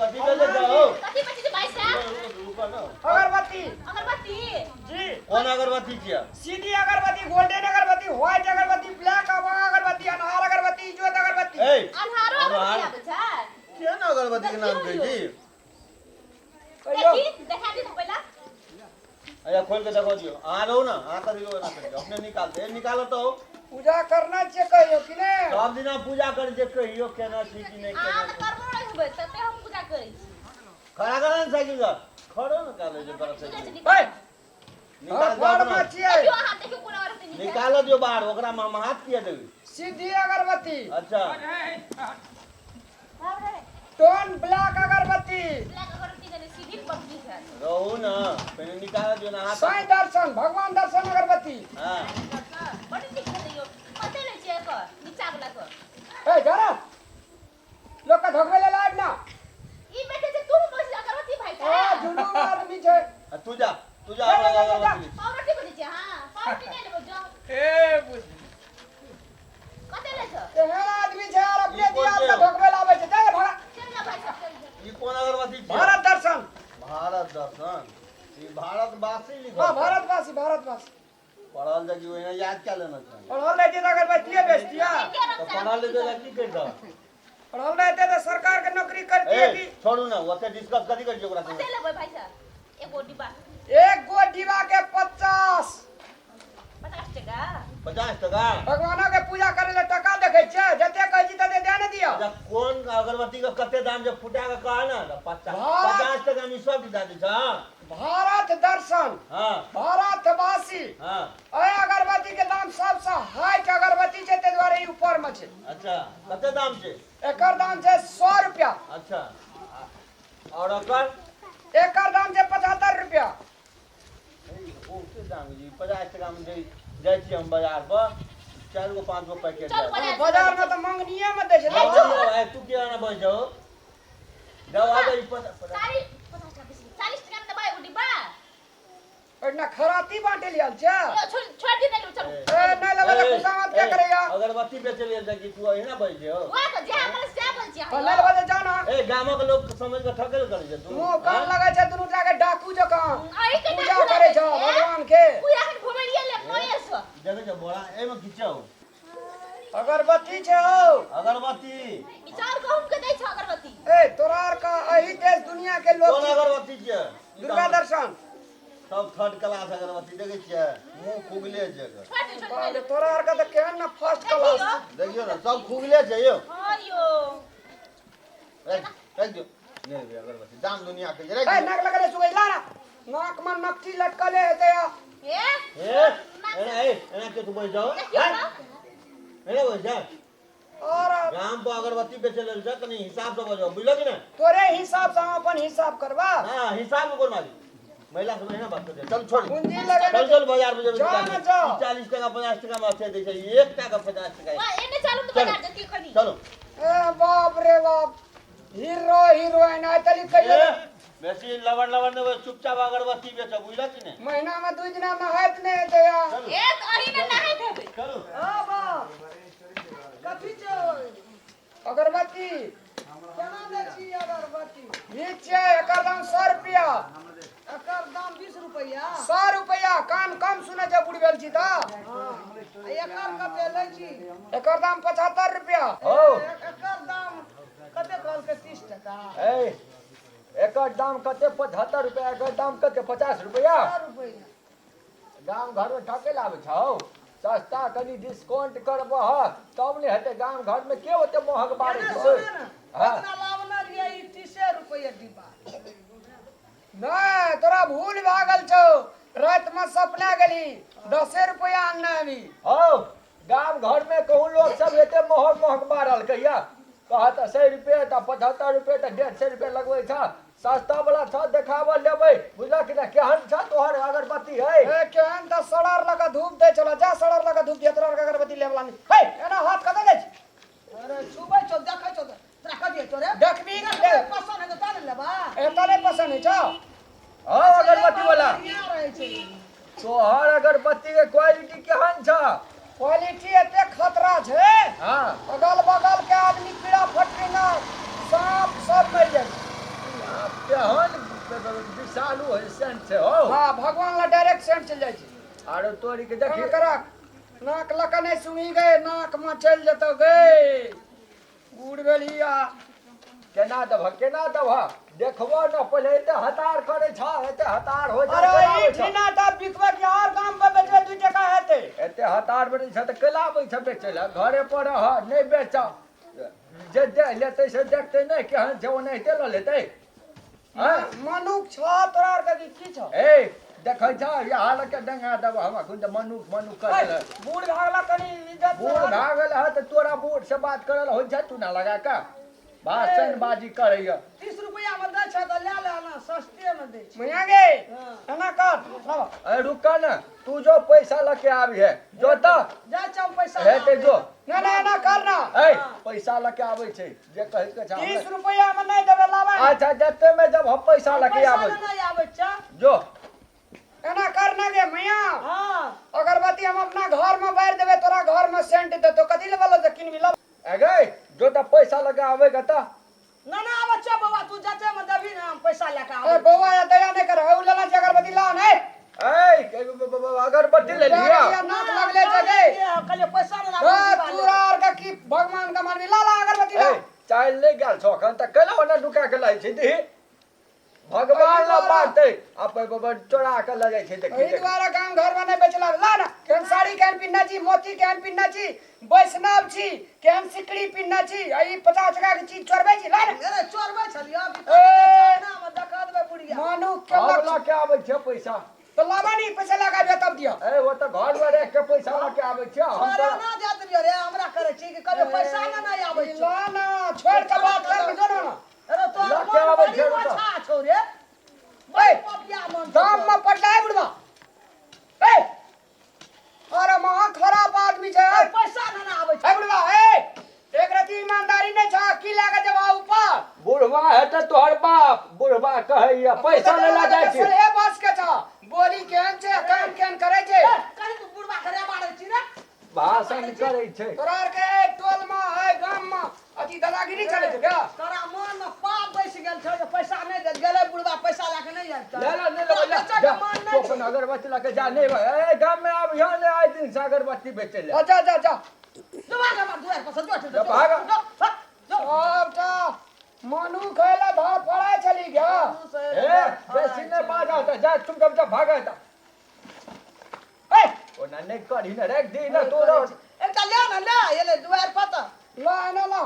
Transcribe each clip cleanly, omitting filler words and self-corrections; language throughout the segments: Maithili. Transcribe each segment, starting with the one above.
कथी बेचै छहो? कथी बेचै छै भाई साहब? रुको न। अगरबत्ती। अगरबत्ती? जी। कोन अगरबत्ती छियै? सीधी अगरबत्ती, गोल्डन अगरबत्ती, व्हाइट अगरबत्ती, ब्लैक अगरबत्ती, अनहार अगरबत्ती, इजोत अगरबत्ती। ए, अन्हारो अगरबत्ती आबै छै? केहन अगरबत्ती के नाम कहै छी? कहियो। देखी, देखा दियौ तऽ पहिला। अच्छा, खोल के देखो दियो। अहाँ रहू ना, अहाँ कथी एना करै छी? अपने निकाल दे, निकालो तऽ। पूजा करना छियै कहियो कि ने? सब दिना पूजा करै छै, कहियो केना छी कि नहि अहाँ केना। तऽ करबो नहि हेबै, तते हम पूजा करै छी। खड़ा करा ने साइकिल का, खड़ो ने काले जे बड़ा पूजा छै। साइकिल निकाल। ओए, निकाल दो घर अपना। में छियै। देखियौ, अहाँ देखियौ कोन अगरबत्ती नीक है। निकालो दियो बाहर, ओकरा में हम हाथ किया देबै? सीधी अगरबत्ती। अच्छा। टोन ब्लैक अगरबत्ती। ब्लैक अगरबत्ती कने सीधी बड़ नीक है। रहू ना, पहिने निकाल दियो ना हाथ। साईं दर्शन, भगवान दर्शन अगरबत्ती। हाँ। बड़ नीक छलै यौ। कते लै छियै एकर नीचा वाला के? ए जरा लोक के धोखबे ले लायब ना। ई बेचै छै तू बेचै अगरबत्ती भाई ए साहब? जुनून आदमी छै। आ तू जा, तू जा। जा, जा, जा, जा। अगरबत्ती। पावरोटी बेचै छै? हाँ, पावरोटी नहि लेबै जाउ। ए बुझ। कते लै छ? एहन आदमी छै और अपने ई कोन दियाद के छै? धोखबे लाबै छै। जा भाड़ा। चल ना भाई साहब, चल जा। ई कोन अगरबत्ती छियै? भारत दर्शन। भारत दर्शन? ई भारतवासी लिखल हाँ, छै। भारतवासी, भारतवासी। पढ़ल देखी ओहिना याद कए लेना छै। पढ़ल रहती तऽ अगरबत्तिये बेचतिया। एके रंग तऽ से पढ़ल लिखल लए की करितह? पढ़ल रहते तऽ सरकार के नौकरी करतिये ए की। छोड़ू ने, ओते डिस्कस कथी करै छियै ओकरा कते संगे? लेबै भाई साहब एगो डिब्बा? एक गो डिब्बा के 50। 50 टका? 50 टका। भगवानो के पूजा करे ले टका देखै छियै? जते कहै छी तते दे ने दिअ। अच्छा, कोन अगरबत्ती के कते दाम जे फुटा के कह ने तऽ 50। भारत- 50 टका में ई सब दे दै छ? भारत दर्शन। हाँ। भारतवासी। हाँ। एहि अगरबत्ती के दाम सबसँ हाइट अगरबत्ती छै, ताहि दुआरे ई ऊपर में छै। अच्छा, कते दाम छै? एकर दाम छै 100 रुपया। अच्छा, और एकर? एकर दाम छै 75 रुपया। बहुते दाम छै। 50 टका में जाइ छियै हम बाजार पर, चारि गो पाँच गो पैकेट। चल बाजार। बाजार में तऽ मंगनिये में दै छै। ए, तू किया ना बज जाओ, जाओ, आ जाओ। 50 टका बेसी, 40 टका में देबै एगो डिब्बा? ओहिना खराती बांटे लियल छै। यौ, छोड़ छोड़ दे, नहि लेबै, चलू। ए, नहि लेबै तऽ खुशामद के करैया? अगरबत्ती बेचै लेल जाइ छी, तू अहिना बजै छै? वएह तऽ जे हमर सएह बोल छी। तऽ नहि लेबै तऽ जाना। ए, गामक लोक समझ के ठकल करै छै तू। मुँह कान लगै छै दुनू टा के डाकू जकाँ। अही के पूजा डाकू करै लगै छौ छै, भगवान के। पूजा एखन घुमेलियै ले मोए सँ। देखै छै बोरा एहिमे खिचाउ। अगरबत्ती छै हौ। अगरबत्ती। विचार गहुम के दै छै अगरबत्ती। ए, तोरा आर का एही देश दुनिया के लोग। कोन अगरबत्ती छियै? दुर्गा दर्शन। सब थर्ड क्लास अगरबत्ती देखै छियै, मुंह खुगले छै एकर। छोड़ दे, छोड़ बाप दे। रे, तोरा आर के तऽ केहन ने फर्स्ट क्लास। देखियौ ने, सब खुगले छै यौ। हाँ यौ। राखि राखि दियौ, नहि लेबै अगरबत्ती, दाम दुनिया के छै, राखि ए दियौ। नाक लगले सुगै ला ना, नाक में नकटी लटकले हेतै आ। ए। ए, एना, ए, एना के तू बैस जाओ। देखियौ ने। एना बैस जा। और गाम पर अगरबत्ती बेचै लेल छै, कनि हिसाब से बजाओ, बुझलो कि नहि? तोरे हिसाब से हम अपन हिसाब करबा। हाँ, हिसाब में कोन बात, महिला सब एना बात करै। चल, छोड़। पूंजी लगे। चल चल, बाजार में जेबै। जा ना, जा। 40 टका 50 टका में अच्छे दै छै, एक टाका 50 टका। वाह, एने चलू तऽ चलू। बाजार जतियै कनि। चलो। ए बाप रे बाप, हीरो हीरोइन आइ तली कहियो। ए, बेसी लवण लवण नहि, चुपचाप अगरबत्ती बेचब, बुझलक कि नहि? महीना में 2 दिना नहाइत नहि हेतै आ। चलू। ए, तऽ अही ने नहाइत हेबै। चलू। हाँ बाप, कथी छै? अगरबत्ती। केना दै छी अगरबत्ती? ई छियै, एकर दाम 100 रुपया। एकर दाम 20 रुपैआ? 100 रुपया। कान कम सुनै छै, बुढ़ भेल छी तऽ। हाँ, आ एकर कते लै छी? एकर दाम 75 रुपया। हौ। एकर दाम कते कहलकै, 30 टका? ए, एकर दाम कते? 75 रुपया। एकर दाम कते, 50 रुपया? 100 रुपैआ। गाम घरमे ठकै लए आबै छौ? सस्ता कनि डिस्काउंट करबह तब ने हेतै। गाम घरमे के ओते महग बारै एना छै? सुने ने। हाँ। अपना लावना रहियै ई 30 रुपैआ डिब्बा। नहि, तोरा भूल भए गेल छौ, रातिमे सपना गेली 10 रुपया आनने अभी। हौ, गाम घरमे कहूँ लोक सब एते महग महग बारल कहिया कहत 100 रुपये तऽ 75 रुपये तऽ 150 रुपये लगबै छ। सस्ता वाला छ, देखाबऽ, लेबै, बुझलक कि नहि? केहन छ तोहर अगरबत्ती है? ए, केहन तऽ सड़र लऽ कऽ धूप दै छला। जा, सड़र लऽ कऽ धूप दिया। तोरा आरके अगरबत्ती लेबला नहि हे। एना हाथ कतऽ दै छी? अरे, छुबै छौ, देखै छौ तऽ तोरा कथी हेतौ रे? देखबी कि देखबै, ले। पसन्द हेतौ तब ने लेबा। एतऽ नहि पसन्द होइ छौ? हौ अगरबत्ती वाला। बढ़िआँ रहै छै। तोहर अगरबत्ती के क्वालिटी केहन छ? क्वालिटी एते खतरा छै। हाँ। अगल बगल के आदमी, कीड़ा फटकिंगा, सांप सब मरि जाइ छै। तोरी के देखी। करक नाक लऽ कऽ नहि सुनी गे, नाक में चलि जेतौ गे, बूढ़ भेलही आ। केना देबह, केना देबह, देखबो न पहिले। एते हतार करै छ, एते हतार होइ छ? अरे केना ई आबै छ? ठीना टा बिकबै कि और गाम पर बेचबै, 2 टका हेतै। एते हतार बनै छ तऽ केला आबै छ बेचै लए? घरे पर रह, नहि बेच। जे दे लेतै से देखतै नहि केहन छै, ओनाहिते लऽ लेतै, आँय? मनुख छ तोरा आर के की छ? ए, देखै छ, यहाँ लग के डंगा देब हम अखन तऽ मनुख मनुख ऐ, कर। बूढ़ भए गेला, कनि इज्जत बूढ़ भए गेल है तऽ तोरा बूढ़ से बात करल होइ छै? तू ना लगा कऽ भाषण बाजी करैया। 30 रुपैआ मे दै छै तऽ लए ले ना, सस्ते मे दै छै। मैया गे। हाँ। एना कर, लाबऽ। ए, रुक न तू, जो पैसा लऽ के आबी है, जो तऽ। जाइ छौ पैसा हेतै, जो। ना ना, एना कर ना। ए, पैसा लऽ के आबै छै जे कहै के छै। 30 रुपैआ में नहीं देबै, लाबऽ। अच्छा, जते में जब हम पैसा लऽ के पैसा आबै। नहि आबै छै। जो। एना कर ना गे मैया। हाँ। अगरबत्ती हम अपना घर में बारि देबै, तोरा घर में सेंट देतौ। कथी ले बोलो किनबी, लाबऽ। ए गई, जो तऽ पैसा लऽ के आबै के तऽ। ना ना, आबै छै बौआ, तू जते मे देबही ने, हम पैसा लए कऽ ए आबै। बौआ, या दया नहीं कर, उ लेना छै अगरबत्ती, ला नहीं। ए, अगरबत्ती ले लिया। नाक लगले छै गे। कहलियै पैसा नहि ए, लागल। तोरा आर के की भगवान के मानबी? ला ला अगरबत्ती ला। ए, चाइल नहि गेल छौ अखन तऽ केना ओना नुका के लै छै? दीही भगवान ला बाँटतै, अपन बाबा चोरा के लऽ जाइ छै, देखी एहि देखी। दुआरे गाम घर में नहीं बेचला। ला ना। केहन साड़ी केहन पिन्हने छी, मोती केहन पिन्हने छी, वैष्णव छी, केहन सिकड़ी पिन्हने छी, आ ई 50 टका के चीज चोरबै छी? ला ना। अरे, चोरबै छलियै? ए। मे देखा देबै बुढ़िया। मानू के हम लक्ष्य लऽ के आबै छै पैसा। तो लाबा नी पैसा लगा दे तब दियो। ए, ओ तऽ घर में राखि के पैसा लऽ के आबै छै हम। चोरा तऽ ना जात रहियो रे, हमरा करै छी कि कहियो पैसा ना नहि आबै ई छौ। ला ना, छोड़ के बात कर, जो ना। अरे, तोहर लऽ के मन आबै बड़ी छै ओतऽ। ओछा छौ रे। ए, बड़ी पपिया मन छौ दाम तोहर। में पटला है बुढ़वा। ए, अरे महा खराब आदमी छै। ए, पैसा ना ना आबै ए छौ। बुढ़वा, ए, एक रति ईमानदारी नहीं छा की लागे जब ऊपर। बुढ़वा हेतै तोहर बाप, बुढ़वा कहैया पैसा ले ला जाइ छै। हे, बस के छा, बोली केहन छै, काम केहन करै छै। ए, कहीं तू बुढ़वा के रे मारै छी रे। भाषण करै छै। तोरा आर के टोल में है, गाम में अथी दादागिरी चलै छै क्या? तोरा मन में पाप बैस गेल छौ जे पैसा नहि दे गेलै बुढ़वा, पैसा लए के नहि आयल। ले ला, नहि लेबै, ले जा। मन तू अपन अगरबत्ती लऽ के जा। नहि ए, गाम में आब यहाँ नहि आइ दिन से अगरबत्ती बेचै ले। जा जा जा। जो भाग हमर दुआर पर से, जो। जा, भाग। जो। सबटा मनु खैला धर पड़ाय चली गया। ए, बेसी नहि बाजऽ तऽ जा, चुपचाप जा, भागऽ तऽ। ए। ओना नहि करही ने, राखि दही ने तोरो। एकटा ले ने, ले एलै दुआर पर तऽ। ला एना ला।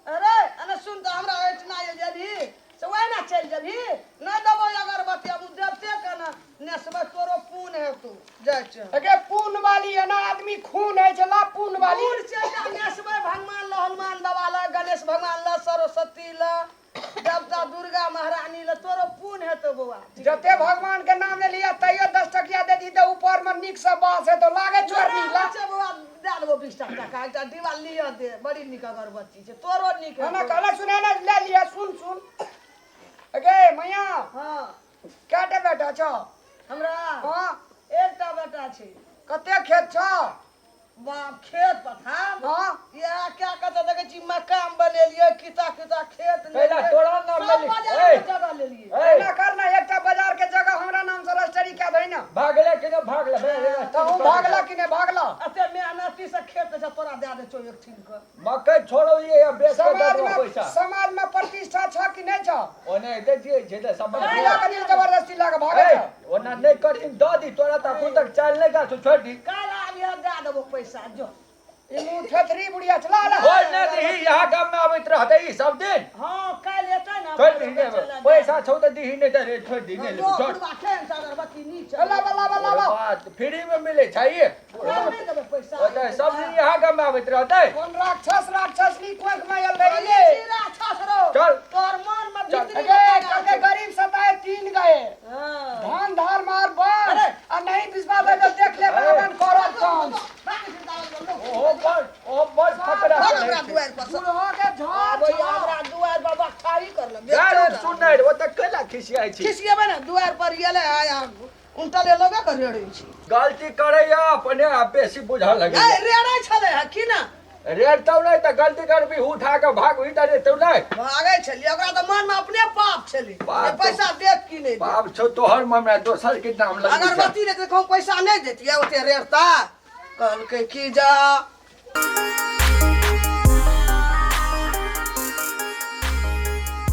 अरे, अने सुन तऽ, हमरा एहिठिना जे जेबही से ओहिना चलि जेबही? नहि देबौ अगरबत्ती, हम देवते के ने नेसबै, तोरो पुण्य हेतौ, जाइ छै। एके पून वाली, एना आदमी खून होइ छै, ला पून वाली। दूर चलि जा, नेसबै भगवान ल, हनुमान बाबा ल, गणेश भगवान ल, सरस्वती ल, देवता दुर्गा महारानी ल, तोरो पुण्य हेतौ बौआ। जते भगवान के नाम ले लिया, तैयो 10 टकिया दे दी तऽ ऊपर में नीक से बास है तो लागे चोरनी ला। छै बौआ, दए देबौ 20 टका, एकटा डिब्बा लिअ दे, बड़ी नीक अगरबत्ती छै, तोरो नीक ना हेतौ। कहला सुने ना, ले लिया। सुन सुन गे मैया। हँ। केटा बेटा छौ? हमरा? हाँ। एकटा बेटा छै। कते खेत छौ? बाप, खेत पथार? हाँ। इएह क्या कतऽ देखै छी, मकान बनेलियै, किता किता खेत कैला लेलियै। तोरा नाम सब लेली? बाजार ए। के जगह लेलियै। ए। एना कर ना, एकटा बाजार के जगह हमरा नाम से रजिस्ट्री कए दही ना। भागले कि नहि भागले? तहूँ भागला कि नहि भागला? एते मेहनती से खेत छै, तोरा दए दै छौ एक ठीन के। मकई छोड़लियै या बेच के समाज दऽ देबौ में पैसा। समाज में प्रतिष्ठा छ कि नहि छ? ओना एते जियै छै तऽ समझ। किला कनी जबरदस्ती लऽ के भागै ए, छ। ओना नहि करही, दऽ दी तोरा तऽ अखन तक चालि नहि गेल छौ, छोड़ि दी। काल्हि आबिहे, दए देबो पैसा, जो। ई मुँह थेथरी बुढ़िया चला ला। छोड़ नहि दीही, यहाँ गाम में आबैत रहतै ई सब दिन। हँ, काल्हि एतै ने। छोड़ि दीही, नहि पैसा छौ तऽ दीही, नहि तऽ छोड़ि दीही, नहि जो। लेबै, छोड़। बुढ़बा केहन छै, अगरबत्ती नीक छै। ला ला ला ला। बात फ्री में मिलै छै ई। काल्हि नहि देबै पैसा। ओतऽ सब दिन यहाँ गाम में आबैत रहतै। कोन राक्षस राक्षसनी कोख में आयल रही रे? राक्षस रौ। चल। तोहर मन में चल। भीतरी अगे कहके गरीब सताए तीन गए। हाँ। धन धर्म और वंश। अरे। आ नहीं विश्वास है तो देख ले रावण करत कंस। ओहो बड़, ओहो बड़ फकरा भाग चढ़ै हमरा छै। दुआरि पर से। बुढ़वा के झाड़ आबै छा। हमरा दुआरि पर बखारी कर ले। गारू सुनै रे, ओतऽ कैला खिसियाइ छी? खिसिएबै ने, दुआरि पर गेलै आया उनटले लोगे के रेड़ै छै। गलती करैया अपने आ बेसी बुझऽ ए लगैया। रेड़ै छलै हँ की ना? रेड़तौ नहि तऽ गलती करबी उठा कऽ भागबी तऽ रेतौ नहि। भागै छलियै, ओकरा तऽ मनमे अपने पाप छलै पाप जे पैसा देत कि नहि देत। पाप छौ तोहर मनमे, दोसर के नाम लगबै छै। अगरबत्ती लेते कहूँ पैसा नहि देतियै ओते रेड़ता। कहलकै की जा।